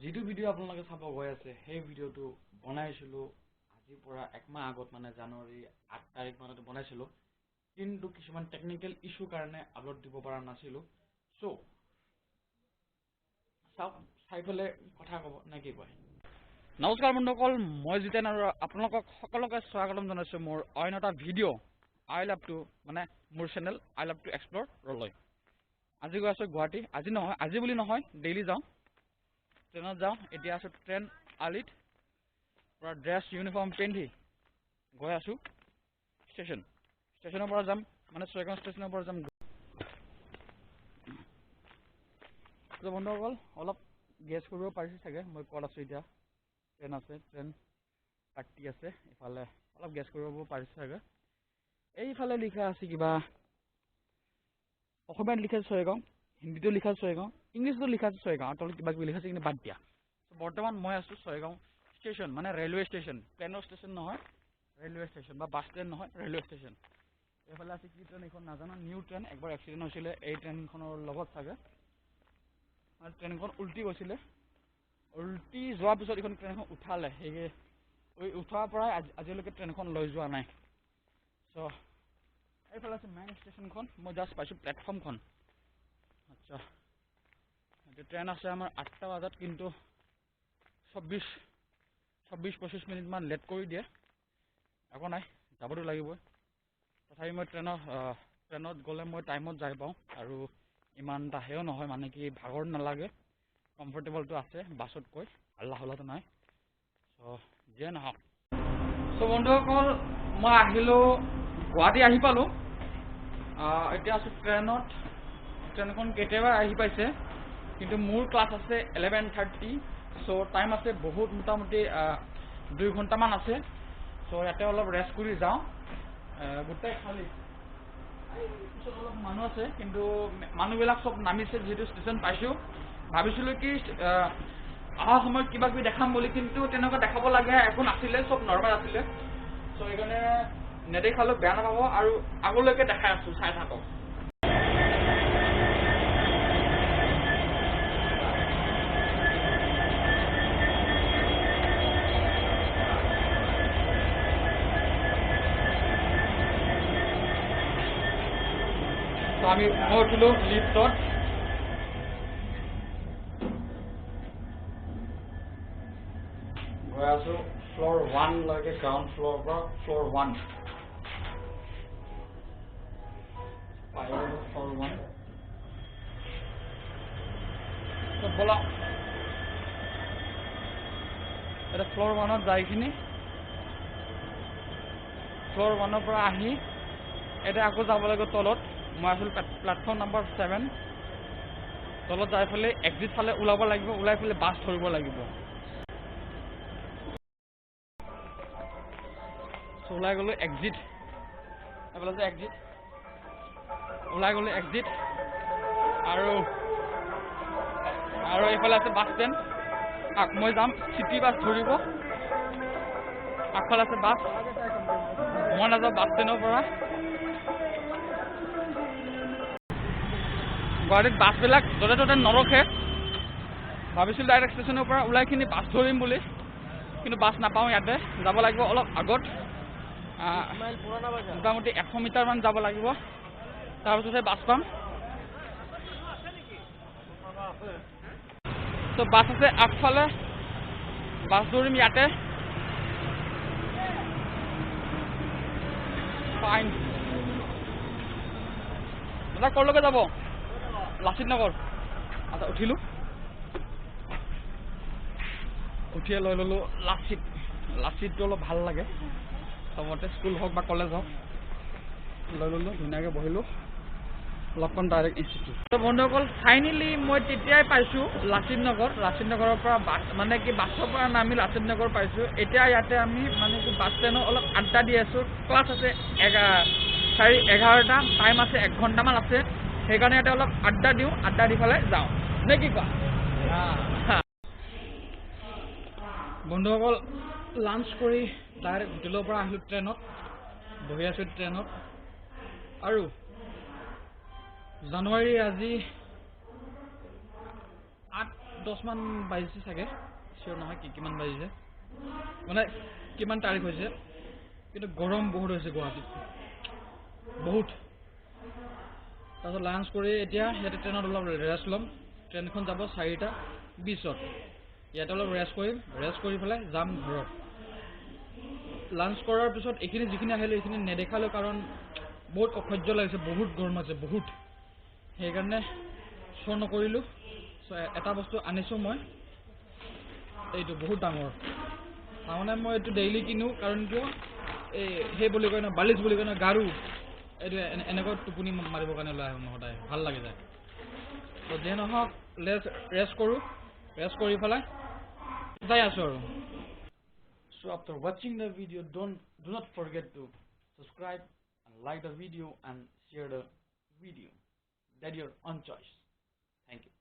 যিটো ভিডিঅ' আপোনালোকে চাব গৈ আছে সেই ভিডিঅ'টো বনাইছিলোঁ আজিৰ পৰা একমাহ আগত, মানে জানুৱাৰী 8 তাৰিখ মানত বনাইছিলোঁ, কিন্তু কিছুমান টেকনিকেল ইছ্যুৰ কাৰণে আপলোড দিব পৰা নাছিলোঁ। চ' চাওক, চাই পেলাই কথা ক'ব নে কি কয়। নমস্কাৰ বন্ধুসকল, মই জিতেন আৰু আপোনালোকক সকলোকে স্বাগতম জনাইছোঁ মোৰ অইন এটা ভিডিঅ' I love to, মানে মোৰ চেনেল I love to এক্সপ্ল'ৰলৈ। আজি গৈ আছোঁ গুৱাহাটী। আজি নহয়, আজি বুলি নহয়, ডেইলি যাওঁ, ট্ৰেইনত যাওঁ। এতিয়া আছোঁ ট্ৰেইন আলিত, পূৰা ড্ৰেছ ইউনিফৰ্ম পিন্ধি গৈ আছোঁ ষ্টেচন। ষ্টেচনৰ পৰা যাম, মানে ছয়গাঁও ষ্টেচনৰ পৰা যাম। তো বন্ধুসকল, অলপ গেছ কৰিব পাৰিছে চাগে মই ক'ত আছোঁ এতিয়া। ট্ৰেইন আছে, ট্ৰেইন কাটি আছে ইফালে, অলপ গেছ কৰিব পাৰিছে চাগে। এইফালে লিখা আছে কিবা, অসমীয়াত লিখা আছে ছয়গাঁও, হিন্দীতো লিখা আছে ছয়গাঁও, ইংলিছতো লিখা আছে ছয়গাঁও, আৰু তলত কিবা কিবি লিখা আছে, কিন্তু বাদ দিয়া। বৰ্তমান মই আছোঁ ছয়গাঁও ষ্টেচন, মানে ৰেলৱে ষ্টেচন, ট্ৰেইনৰ ষ্টেচন নহয়, ৰেলৱে ষ্টেচন বা বাছ ষ্টেণ্ড নহয়, ৰেলৱে ষ্টেচন। এইফালে আছে কি ট্ৰেইন এইখন নাজানো, নিউ ট্ৰেইন। একবাৰ এক্সিডেণ্ট হৈছিলে এই ট্ৰেইনখনৰ লগত চাগে, মানে ট্ৰেইনখন উল্টি গৈছিলে। উল্টি যোৱাৰ পিছত এইখন ট্ৰেইনখন উঠালে, সেই উঠাৰ পৰাই আজিলৈকে ট্ৰেইনখন লৈ যোৱা নাই। চ' এইফালে আছে মেইন ষ্টেচনখন, মই জাষ্ট পাইছোঁ প্লেটফৰ্মখন। আচ্ছা, এতিয়া ট্ৰেইন আছে আমাৰ 8টা বজাত, কিন্তু 24-25 মিনিটমান লেট কৰি দিয়ে। একো নাই, যাবতো লাগিবই। তথাপি মই ট্ৰেইনত গ'লে মই টাইমত যাই পাওঁ, আৰু ইমান এটা সেও নহয়, মানে কি ভাগৰ নালাগে, কমফৰ্টেবলটো আছে বাছতকৈ, হাল্লা হুল্লাটো নাই। চ' যিয়ে নহওক। চ' বন্ধুসকল, মই আহিলোঁ গুৱাহাটী, আহি পালোঁ। এতিয়া আছোঁ ট্ৰেইনত। ট্ৰেইনখন কেতিয়াবা আহি পাইছে, কিন্তু মোৰ ক্লাছ আছে 11:30। চ' টাইম আছে বহুত, মোটামুটি 2 ঘণ্টামান আছে। চ' ইয়াতে অলপ ৰেষ্ট কৰি যাওঁ। গোটেই খালী, পিছত অলপ মানুহ আছে, কিন্তু মানুহবিলাক চব নামিছে যিহেতু ষ্টেচন পাইছোঁ। ভাবিছিলোঁ কি অহা সময়ত কিবা কিবি দেখাম বুলি, কিন্তু তেনেকুৱা দেখাব লাগে একো নাছিলে, চব নৰ্মেল আছিলে। চ' সেইকাৰণে নেদেখালেও বেয়া নাপাব, আৰু আগলৈকে দেখাই আছোঁ, চাই থাকক। তো মই উঠিলোঁ লিফ্টত। গৈ আছোঁ ফ্ল'ৰ 1লৈকে, গ্ৰাউণ্ড ফ্ল'ৰ পৰা ফ্ল'ৰ 1 পাই গ'লোঁ, ফ্ল'ৰ 1। তো ব'লা, এতিয়া ফ্ল'ৰ 1ত যাইখিনি, ফ্ল'ৰ 1ৰ পৰা আহি এতিয়া আকৌ যাব লাগিব তলত। মই আছিলোঁ প্লেটফৰ্ম নাম্বাৰ 7। তলত যাই পেলাই এক্সিট ফালে ওলাব লাগিব, ওলাই পেলাই বাছ ধৰিব লাগিব। চ' ওলাই গ'লোঁ এক্সিট, এইফালে আছে এক্সিট, ওলাই গ'লোঁ এক্সিট। আৰু আৰু এইফালে আছে বাছ ষ্টেণ্ড। মই যাম চিটি বাছ ধৰিব, আগফালে আছে বাছ। মই নাযাওঁ বাছ ষ্টেণ্ডৰ পৰা। গুৱাহাটীত বাছবিলাক য'তে ত'তে নৰখে। ভাবিছিলোঁ ডাইৰেক্ট ষ্টেচনৰ পৰা ওলাইখিনি বাছ ধৰিম বুলি, কিন্তু বাছ নাপাওঁ। ইয়াতে যাব লাগিব অলপ আগত, মোটামুটি 100 মিটাৰমান যাব লাগিব, তাৰপিছতহে বাছ পাম। ত' বাছ আছে আগফালে, বাছ ধৰিম ইয়াতে। ফাইন। দাদা ক'লৈকে যাব? লাচিত নগৰ। আচ্ছা, উঠিলোঁ, উঠিয়ে লৈ ল'লোঁ লাচিত। লাচিতটো অলপ ভাল লাগে চবতে, স্কুল হওক বা কলেজ হওক। লৈ ল'লোঁ, ধুনীয়াকৈ বহিলোঁ, অলপমান ডাইৰেক্ট ইনষ্টিটিউট। তো বন্ধুসকল, ফাইনেলি মই তেতিয়াই পাইছোঁ লাচিত নগৰ। লাচিত নগৰৰ পৰা বাছ, মানে কি বাছৰ পৰা নামি লাচিত নগৰ পাইছোঁ। এতিয়া ইয়াতে আমি মানে কি বাছ ষ্টেণ্ডত অলপ আড্ডা দি আছোঁ। ক্লাছ আছে 11:30, টাইম আছে 1 ঘণ্টামান আছে, সেইকাৰণে ইয়াতে অলপ আড্ডা দিওঁ, আড্ডা দি পেলাই যাওঁ নে কি কোৱা। বন্ধুসকল, লাঞ্চ কৰি ডাইৰেক্ট হোটেলৰ পৰা আহিলোঁ ট্ৰেইনত, বহি আছোঁ ট্ৰেইনত। আৰু জানুৱাৰী আজি 8 10মান বাজিছে চাগে, চিয়'ৰ নহয় কি কিমান বাজিছে, মানে কিমান তাৰিখ হৈছে, কিন্তু গৰম বহুত হৈছে গুৱাহাটীত বহুত। তাৰপিছত লাঞ্চ কৰি এতিয়া ইয়াতে ট্ৰেইনত অলপ ৰেষ্ট ল'ম। ট্ৰেইনখন যাব 4:20ত, ইয়াতে অলপ ৰেষ্ট কৰিম, ৰেষ্ট কৰি পেলাই যাম ঘৰত। লাঞ্চ কৰাৰ পিছত এইখিনি যিখিনি আহিলে এইখিনি নেদেখালোঁ, কাৰণ বহুত অসহ্য লাগিছে, বহুত গৰম আছে বহুত, সেইকাৰণে শ্ব' নকৰিলোঁ। চ' এটা বস্তু আনিছোঁ মই, এইটো বহুত ডাঙৰ, তাৰমানে মই এইটো ডেইলি কিনো, কাৰণ কিয় এই সেই বুলি কয় ন, বালিচ বুলি কয় ন, গাৰু, এইটো এনেকৈ টোপনি মাৰিবৰ কাৰণে লৈ আহোঁ মই সদায়, ভাল লাগি যায়। ত' যিয়ে নহওক ৰেষ্ট কৰোঁ, ৰেষ্ট কৰি পেলাই যাই আছোঁ আৰু। So after watching the video, do not forget to subscribe and like the video and share the video. That your own choice. Thank you.